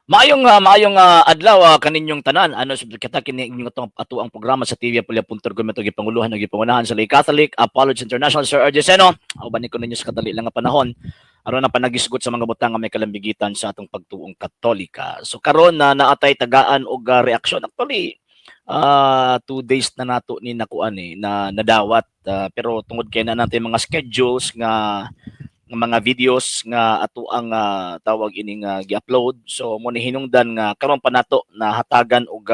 Maayong adlaw kaninyong tanan. Ano sa kita kini inyong atong ato ang programa sa TV Apolya.org ito gipanguluhan ug gipangunahan sa Lay Catholic Apology International, Sir RJ Seno. Uban ko ninyo sa kadali lang nga panahon aron na panagisgot sa mga butang nga may kalambigitan sa atong pagtuong Katolika. So karon na naatay tagaan og reaksyon. Actually, 2 days na nato ni nakuan eh, na nadawat, pero tungod kay na natin mga schedules nga nga mga videos nga ato ang tawag ining gi-upload, so mo ni hinungdan nga karon pa nato na hatagan og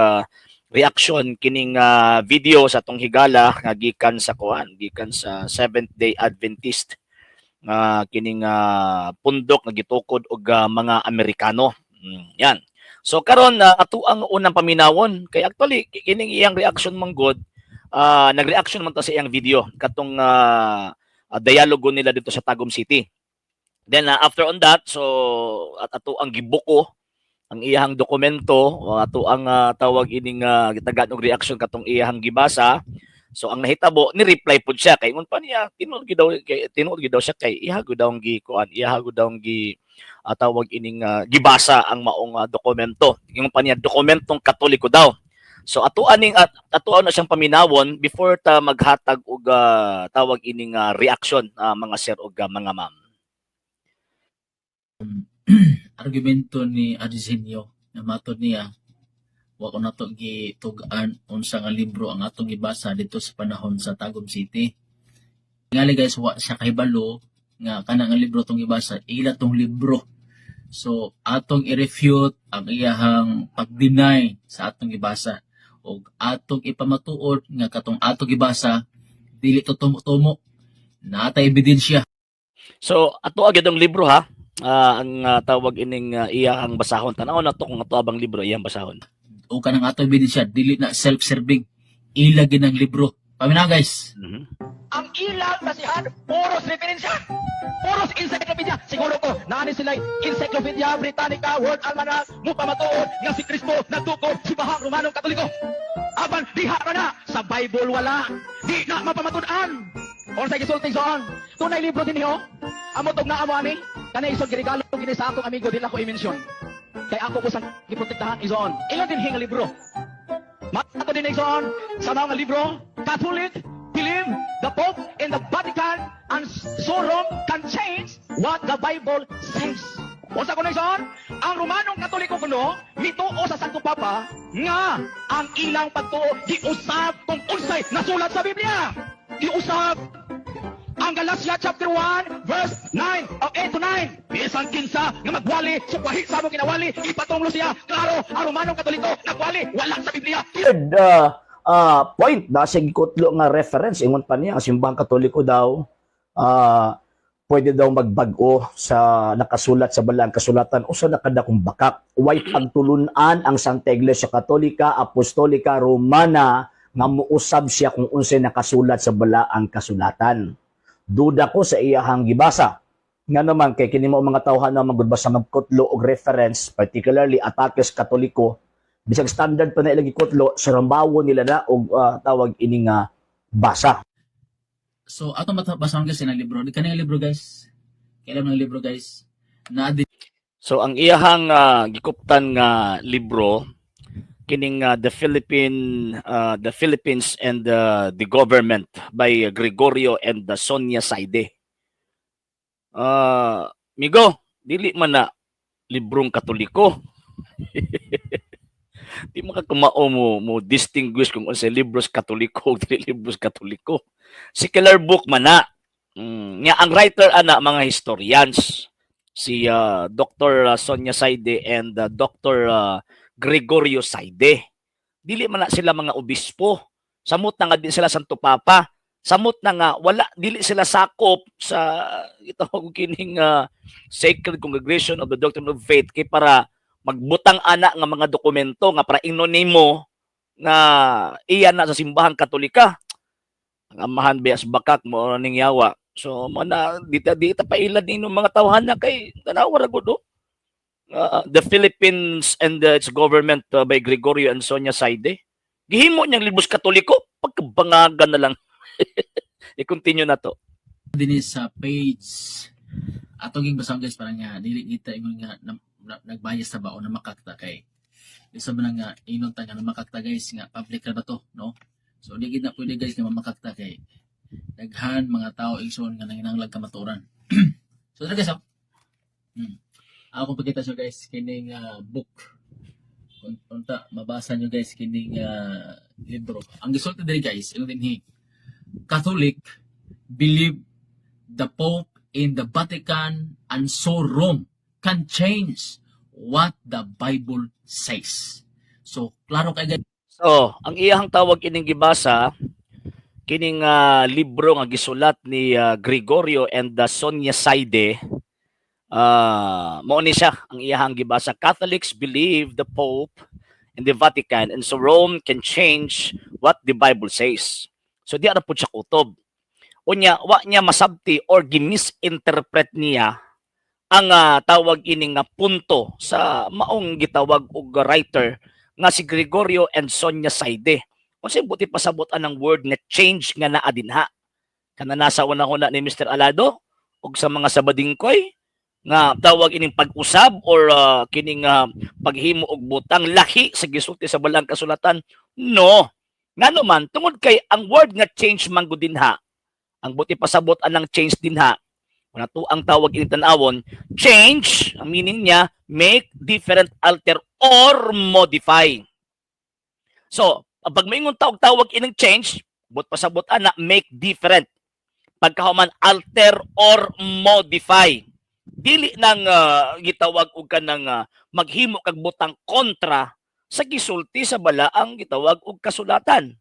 reaction kining video sa atong higala nga gikan sa kuan, gikan sa Seventh Day Adventist nga kining pundok nga gitukod og mga Amerikano. Yan. So karon ato ang unang paminawon kay actually kining iyang reaction man gud, nag-reaction man ta sa iyang video katong dialogo nila dito sa Tagum City. Then after on that, so at ato ang gibuko ang iyang dokumento, o ato ang tawag ining gitagaan og reaction katong iyang gibasa. So ang nahitabo, ni reply pud siya kay ingon pa niya tinuod gid daw kay tinuod gid daw siya kay iya gud daw ang gi kuan, iya gud daw ang gi tawag ining gibasa ang maong dokumento. Ingon pa niya dokumentong Katoliko daw. So ato aning at ato na siyang paminawon before ta maghatag og tawag ining reaction, mga sir ug mga ma'am. Argumento ni Arsenio na matod niya wa ko nato gitug-an unsa nga libro ang atong gibasa dito sa panahon sa Tagum City. Ngali guys, wa siya kahibalo nga kana nga libro tong gibasa, ila tong libro. So atong i-refute ang iyahang pag-deny sa atong gibasa ug atong ipamatuod nga katong atong gibasa dili to tumo-tumo. Naatay ebidensya. So ato agad ang libro ha. Ang tawag ining iyang basahon. Tan-aw na to kung ato abang libro iyang basahon. O kanang ato ebidensya dili na self-serving, ila ginang libro. Paminaw, guys. Ang ilang basihan, puros referensya. Puros encyclopedia. Siguro ko, naani sila Encyclopedia Britannica, World Almanac, mupamatuod nga si Kristo nagtukod simbahang Romanong Katoliko. Apan, diha ra na, sa Bible wala. Di na mapamatud-an. Unsay gisulti soon? Tunay libro din ho. Amo tog naa mo ani. Kanay isod giregalo gini sa akong amigo, di lang ko i-mention. Kay ako ko sang giprotektahan isoon. Ilo din nga libro. Mato din igsoon sa mga libro, Catholic believe the Pope in the Vatican and so Rome can change what the Bible says. Unsa kuno, igsoon? Ang Romanong Katoliko kuno mituo sa Santo Papa nga ang ilang pagtuo giusab kung unsay nasulat sa Biblia. Giusab ang Galatia chapter 1 verse 9 o 8 to 9. Bisan kinsa nga magwali sukwahi sa among kinawali, ipatunglo siya. Klaro, ang Romanong Katoliko nagwali wala sa Biblia. Third point na sa gikutlo nga reference, ingon pa niya ang simbahang Katoliko daw pwede daw magbag-o sa nakasulat sa Balaang Kasulatan, usa na kadakong bakak. Way pagtulunan ang Santa Iglesia Katolika Apostolika Romana nga muusab siya kung unsay nakasulat sa Balaang Kasulatan. Duda ko sa iyahang gibasa. Nga naman kay kini mo mga tawhan na magud basta magkutlo og reference, particularly atakes Katoliko, bisag standard pa na ilang gikutlo, sarambawon nila na og tawag ini nga basa. So atong basahon guys ng libro. Di kani nga libro, guys. Kailan ng libro, guys? Na So ang iyahang gikuptan nga libro kining The Philippines and the Government by Gregorio and Sonia Saide. Migo, dili man na librong Katoliko. Di mo ka kumao mo mo distinguish kung unsay libros Katoliko o dili libros Katoliko. Secular book man na. Nga ang writer ana mga historians, si Dr. Sonia Saide and Dr. Gregorio Saide. Dili man na sila mga obispo. Samot na nga di sila Santo Papa. Samot na nga wala dili sila sakop sa gitawag kining Sacred Congregation of the Doctrine of Faith kay para magbutang ana nga mga dokumento nga para ingnon nimo nga iya na sa simbahang Katolika. Ang amahan bias bakak mo ning yawa. So mana di ta pailad nino mga tawhan na kay tanawa ra gud oh. The Philippines and its Government by Gregorio and Sonia Saide. Gihimo niyang libros Katoliko, pagkabangagan na lang. I-continue na to. Dinhi sa page atong ging basahon, guys, para nga dili kita ingon nga na, Nagbayas na ba o namakakta kay isa man nga ingon ta nga namakakta, guys, nga public ra ba to, no? So di gid na pwede, guys, nga mamakakta kay daghan mga tao, igsoon, nga nanginahanglan kamatuoran. So dira, guys, oh. Ako pakita sa guys kining book. Kung unta mabasa nyo, guys, kining libro. Ang gisulti diri, guys, ingon dinhi, "Catholic believe the Pope in the Vatican and so Rome can change what the Bible says." So, klaro kay, guys. So, ang iyahang tawag ining gibasa kining libro nga gisulat ni Gregorio and the Sonia Saide, mao ni siya ang iyahang gibasa: "Catholics believe the Pope in the Vatican and so Rome can change what the Bible says." So di ara pud siya kutob. Unya wa niya masabti or gi-misinterpret niya ang tawag ini nga punto sa maong gitawag og writer nga si Gregorio and Sonia Saide. Unsay buot pasabot anang word nga change nga naa dinha? Kana nasa una-una ni Mr. Alado ug sa mga sabadingkoy nga tawag ining pag-usab or kining paghimo og butang lahi sa gisulti sa balaang kasulatan? No. Ngano man, tungod kay ang word nga change man gud dinha, ang buot pasabot anang change dinha, kung ato ang tawag ining tan-awon, change, ang meaning niya, make different, alter or modify. So pag maingon tawag tawag ining change, buot pasabot ana make different, pagkahuman alter or modify. Dili nang gitawag og kanang maghimo kag butang kontra sa gisulti sa balaang gitawag og kasulatan.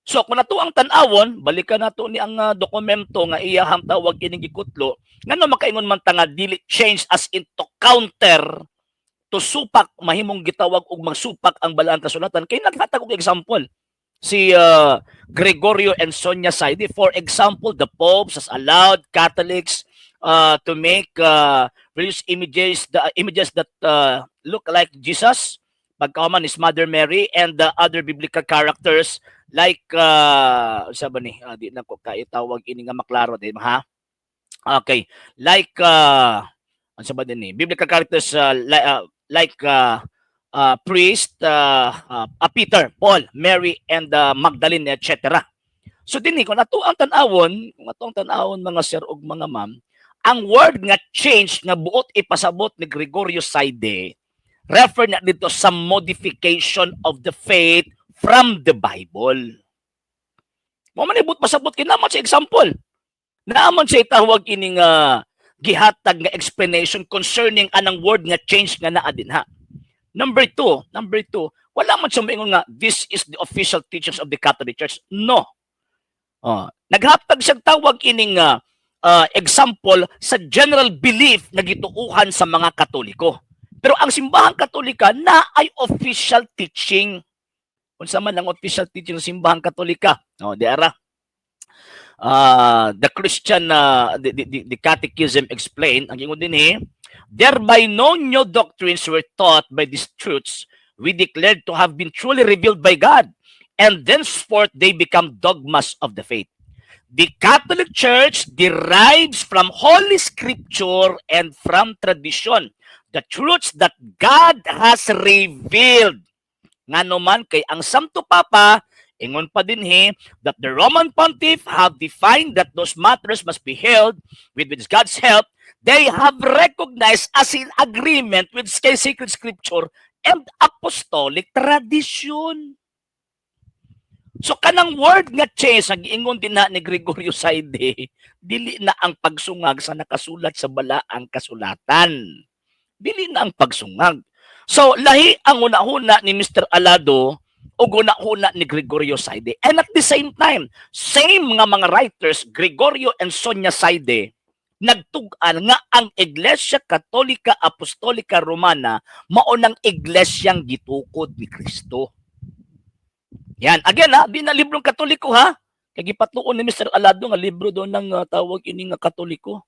So kung nato ang tan-awon, balikan nato ni ang dokumento nga iyahang tawag ining gikutlo, ngano makaingon man ta nga dili change as into counter to supak, mahimong gitawag og magsupak ang balaang kasulatan, kay naghatag og example si Gregorio and Sonia Saidi. For example, the popes has allowed Catholics to make religious images, the images that look like Jesus, pagkahuman is Mother Mary and the other biblical characters like sa ba ni di na ko kaitawag ini nga maklaro di ha. Okay, like ano sa ba din ni biblical characters like priest Peter, Paul, Mary and Magdalene, etc. So dinhi kung ato ang tan-awon, mga sir ug mga ma'am, ang word nga change nga buot ipasabot ni Gregorio Saide refer na dito sa modification of the faith from the Bible. Mao man buot pasabot kay naman sa example. Naaman siya itawag ining gihatag nga explanation concerning anang word nga change nga naa dinha. Number two, wala man siya moingon nga this is the official teachings of the Catholic Church. No. Oh, naghatag siya tawag ining example sa general belief na gituuhan sa mga Katoliko. Pero ang Simbahang Katolika na ay official teaching. Unsa man ang official teaching ng Simbahang Katolika? Oh, di ara. The Christian the Catechism explained, ang ingon dinhi, "Thereby no new doctrines were taught by these truths we declared to have been truly revealed by God, and thenceforth they become dogmas of the faith. The Catholic Church derives from Holy Scripture and from tradition the truths that God has revealed." Ngano man kay ang Santo Papa ingon pa dinhi that the Roman Pontiff have defined that those matters must be held with God's help they have recognized as in agreement with sacred scripture and apostolic tradition. So kanang word nga change ang giingon din na ni Gregorio Saide, dili na ang pagsungag sa nakasulat sa balaang kasulatan. Dili na ang pagsungag. So lahi ang una-huna ni Mr. Alado o una-huna ni Gregorio Saide. And at the same time, same nga mga writers, Gregorio and Sonia Saide, nagtug-an nga ang Iglesia Katolika Apostolika Romana mao nang iglesyang gitukod ni Kristo. Yan. Again ha, di na librong Katoliko ha. Kay gipatuon ni Mr. Alado nga libro do ng tawag ini nga Katoliko.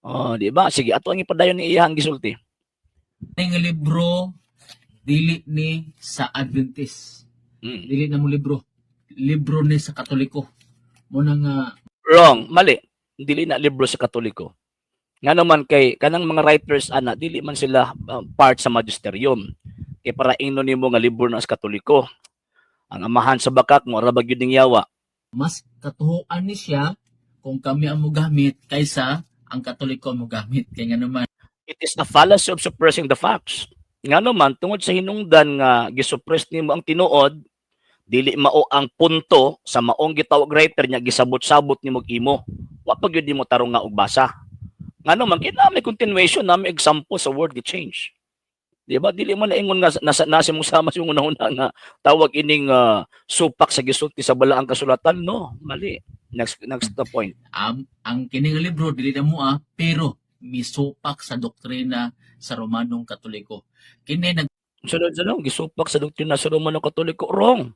Oh, di ba? Sige, ato ang ipadayon ni iyang gisulti. Ning libro dili ni sa Adventist. Dili na mo libro. Libro ni sa Katoliko. Mo na nga Wrong, mali. Dili na libro sa Katoliko. Nga naman kay kanang mga writers ana, dili man sila part sa magisterium. Kay para ingnon nimo nga libro na sa Katoliko. Ang amahan sa bakak mo ra ba gyud ning yawa. Mas katuhuan ni siya kung kami ang mogamit kaysa ang Katoliko ang mogamit. Kay nga naman, It is a fallacy of suppressing the facts. Nga naman, tungod sa hinungdan nga gisuppress nimo ang tinuod, dili mao ang punto sa maong gitawag writer niya, gisabot-sabot nimo imo. Wa pa gyud nimo tarong nga og basa. Nga naman kay na may continuation na may example sa word change. Di ba? Dili man naingon nga nasa mong sama sa una-una nga tawag ining supak sa gisulti sa balaang kasulatan, no? Mali. Next next the point. Ang kining libro dili na mua, pero misupak sa doktrina sa Romanong Katoliko. Kini nag Sunod sunod gisupak sa doktrina sa Romano Katoliko, wrong.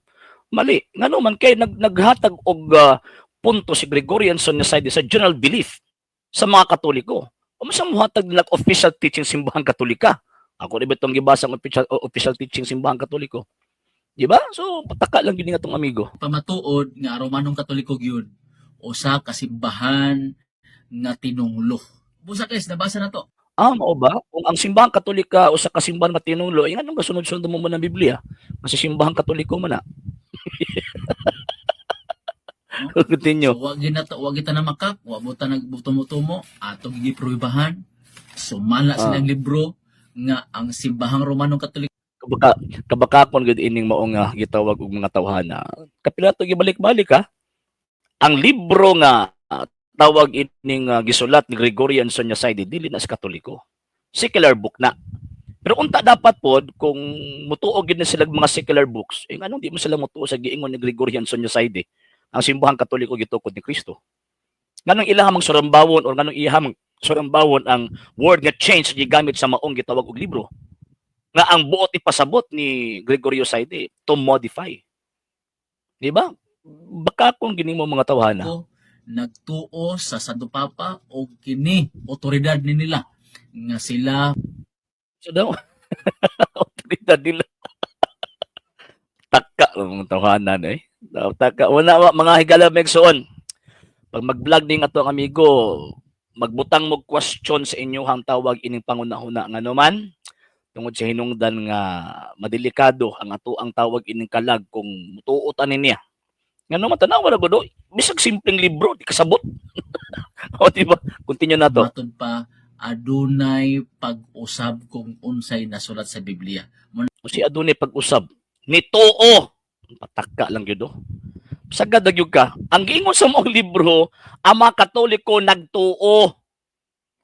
Mali. Ngano man kay naghatag og punto si Gregorian Society sa general belief sa mga Katoliko. Unsa mohatag nila official teaching Simbahang Katolika? Ako rin ba itong gibasa ang official teaching Simbahang Katoliko? Di ba? So, pataka lang yun nga itong amigo. Pamatuod nga ang Romanong Katoliko gyud usa ka simbahan nga tinunglo. Busa guys, nabasa na to. Ah, mao ba? Kung ang Simbahang Katolika o sa kasimbahan matinunglo, eh, anong kasunod-sunod mo mo ng Biblia? Kasi Simbahang Katoliko man na. Continue. So wag gyud na to, wag kita na makak, wa mo ta nagbutumo-tumo, atong gipruebahan. Sumala silang libro nga ang Simbahang Romanong Katoliko Kabakakon gud ining mao nga gitawag og mga tawhana. Kapila to gibalik-balik ha. Ang libro nga tawag ining gisulat ni Gregorian Society dili na sa Katoliko. Secular book na. Pero unta dapat pod kung mutuo gid na sila mga secular books, eh nganong di mo sila mutuo sa giingon ni Gregorian Society? Ang Simbahang Katoliko gitukod ni Kristo. Nganong ilahang surambawon or nganong ihang surambawon ang word nga change gigamit sa maong gitawag og libro? Nga ang buot ipasabot ni Gregorio Saide to modify. Di ba? Baka kung gini mo mga tawhana. Nagtuo sa Santo Papa o kini otoridad ni nila nga sila So daw, otoridad nila. Taka ang mga tawhana eh. Taka. Wala wa, mga higala megsoon. Pag mag-vlog ning ato ang amigo, magbutang mo question sa inyo ang tawag ining pangunahuna, nga naman tungod sa hinungdan nga madelikado ang ato ang tawag ining kalag kung mutuot ani niya. Nga naman tanawa ra gud, bisag simpleng libro di kasabot. O di ba? Continue na to. Matod pa adunay pag-usab kung unsay nasulat sa Biblia. O si adunay pag-usab nituo, pataka lang gyud oh. Sagad na gyud ka. Ang giingon sa maong libro, ang mga Katoliko nagtuo.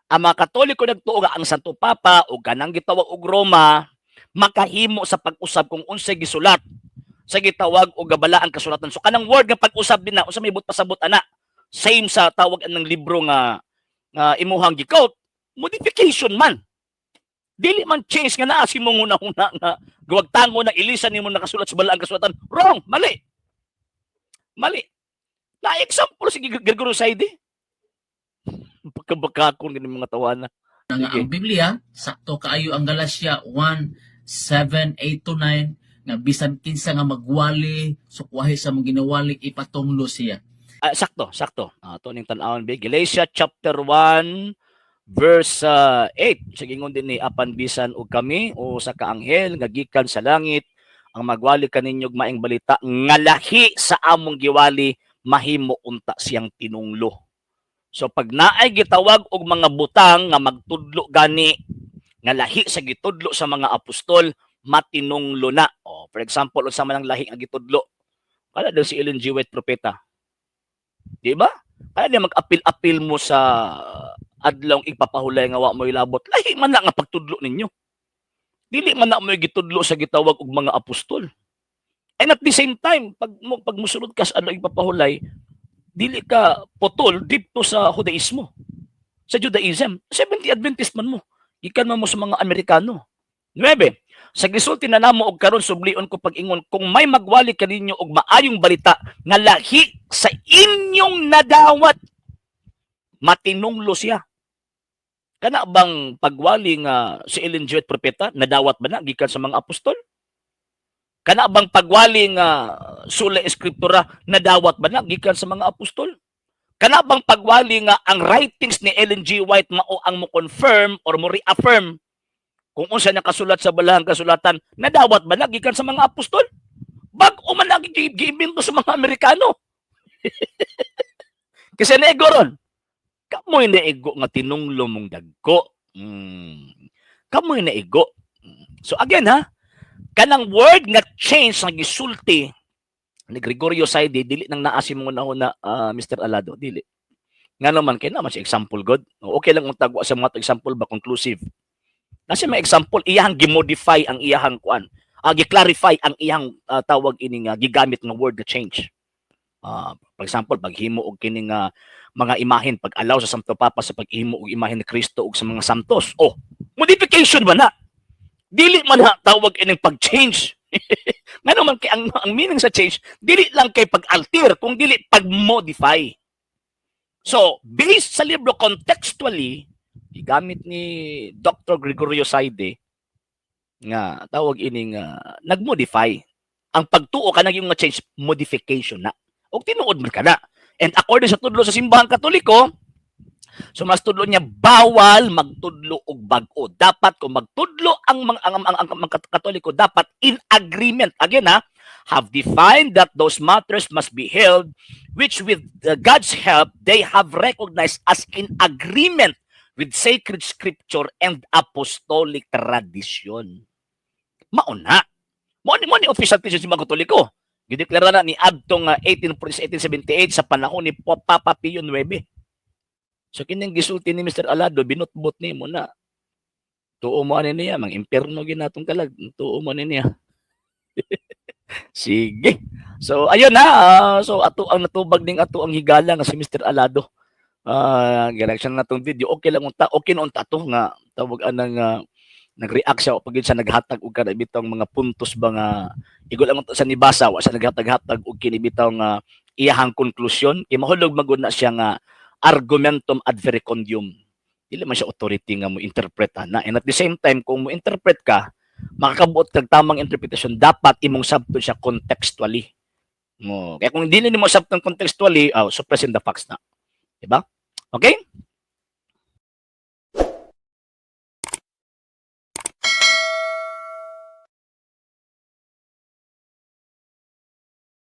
Ang mga Katoliko nagtuo nga ang Santo Papa o kanang gitawag og Roma makahimo sa pag-usab kung unsay gisulat sa gitawag og gabalaang kasulatan. So kanang word nga pag-usab din na, unsa may but pasabot ana? Same sa tawag ng libro nga imuhang gi-quote, modification man. Dili man change nga naa si mong una-una nga gawag tango na ilisan nimo nakasulat sa balaang kasulatan. Wrong, mali. Mali. Na example si Gregorio Saide. Pagkabakakon gani mga tawana. Nga Sige. ang Biblia sakto kaayo ang Galatia 1:7, 8 to 9 nga bisan kinsa nga magwali sukwahi sa mong ginawali, ipatunglo siya. Ah, sakto, sakto. Ah, to ning tan-awon bi Galatia chapter 1 verse 8. Sige, ingon din ni apan bisan og kami o sa kaanghel nga gikan sa langit ang magwali kaninyo og maing balita nga lahi sa among giwali, mahimo unta siyang tinunglo. So pag naay gitawag og mga butang nga magtudlo gani nga lahi sa gitudlo sa mga apostol, matinunglo na. Oh, for example, unsa man ang lahi nga gitudlo? Kada daw si Ellen G. White propeta. Di ba? Kaya di mag-apil-apil mo sa adlong ipapahulay nga wa mo ilabot. Lahi man na nga pagtudlo ninyo. Dili man na mo gitudlo sa gitawag og mga apostol. And at the same time, pag musulod ka sa adlong ipapahulay, dili ka putol dito sa Judaismo. Sa Judaism, Seventh Adventist man mo. Gikan man mo sa mga Amerikano. 9. Sa gisulti na namo og karon sublion ko pag-ingon, kung may magwali kaninyo og maayong balita nga lahi sa inyong nadawat, matinunglo siya. Kana bang pagwali nga si Ellen G. White propeta, nadawat ba na gikan sa mga apostol? Kana bang pagwali nga sola scriptura, nadawat ba na gikan sa mga apostol? Kana bang pagwali nga ang writings ni Ellen G. White mao ang mo confirm or mo reaffirm kung unsa nakasulat sa balahang kasulatan, nadawat ba na gikan sa mga apostol? Bag-o man lagi giimbento sa mga Amerikano. Kasi naigo ron. Kamoy naigo nga tinunglo mong dagko. Kamoy naigo. So again ha, kanang word nga change nga gisulti ni Gregorio Saide, dili nang naa si mga na, Mr. Alado, dili. Nga naman kay naman si example god. Okay lang kung tagwa sa mga example ba conclusive. Nasa may example iyahang gimodify ang iyahang kuan. Gi-clarify ang iyang tawag ini nga gigamit nga word nga change. For example, paghimo og kining mga imahen, pag-allow sa Santo Papa sa paghimo og imahen ni Kristo ug sa mga santos. Oh, modification ba na? Dili man na tawag ining pag-change. Ngano man kay ang meaning sa change, dili lang kay pag-alter, kung dili pag-modify. So, based sa libro contextually, gigamit ni Dr. Gregorio Saide nga tawag ining nag-modify. Ang pagtuo ka yung nga change, modification na. Og tinuod man ka na. And according sa tudlo sa Simbahang Katoliko, so mas tudlo niya bawal magtudlo og bag-o. Dapat kung magtudlo ang mga Katoliko, dapat in agreement. Again ha, have defined that those matters must be held which with God's help they have recognized as in agreement with sacred scripture and apostolic tradition. Mauna. Mo ni official teaching sa mga Katoliko. Gideklara na ni adtong 1846, 1878 sa panahon ni Papa Pio IX. So kining gisulti ni Mr. Alado, binutbot nimo na. Tuo mo ani niya, mang impierno ginatong kalag. Tuo mo ani niya. Sige. So ayun na, so ato ang natubag ning ato ang higala nga si Mr. Alado. Reaction na tong video. Okay lang unta, okay na unta to nga tawag anang nag-react siya o pag siya naghatag og kada bitong mga puntos ba nga igol lang unta sa nibasa, wa siya naghatag-hatag og kini bitaw nga iyahang konklusyon kay mahulog magud na siya nga argumentum ad verecundiam. Dili man siya authority nga mo interpret na. And at the same time, kung mo interpret ka, makakabuot kag tamang interpretation, dapat imong sabton siya contextually mo. Kaya kung dili nimo sabton contextually, oh, suppressing the facts na. Diba? Okay?